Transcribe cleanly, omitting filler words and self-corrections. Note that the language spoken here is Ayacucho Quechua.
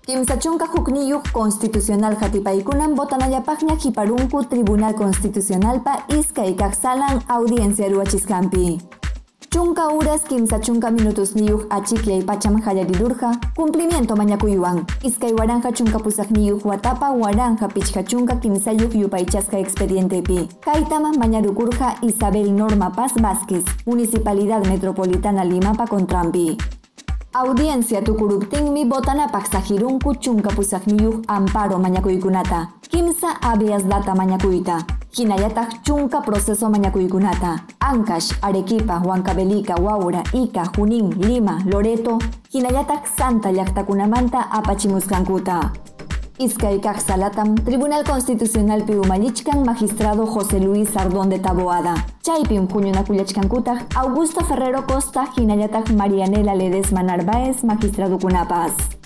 31 constitucional hatipaykunam votanallapaqña hiparunku Tribunal Constitucionalpa iskay kaq salan audiencia ruwachisqanpi. Chunka uras 30 minutos niyuq achikyay pacham qallarirurqa cumplimiento mañakuywan. 2018 watapa 1553 yupaychasqa expedientepi. Kaytam mañarukurqa Isabel Norma Paz Vázquez, Municipalidad Metropolitana Limapa contranpi. Audiencia tukuruptinmi botanapaq saqirunku 18 amparo mañakuykunata, 3 habeas data mañakuyta, hinallataq 10 proceso mañakuykunata, Ancash, Arequipa, Huancavelica, Huaura, Ica, Junín, Lima, Loreto, hinallataq Santa llaqtakunamanta apachimusqankuta. Iskay kaq salatam Tribunal Constitucional umallichkan magistrado José Luis Sardón de Taboada. Chaypim huñunakullachkankutaq Augusto Ferrero Costa hinallataq Marianela Ledesma Narváez magistradukunapas.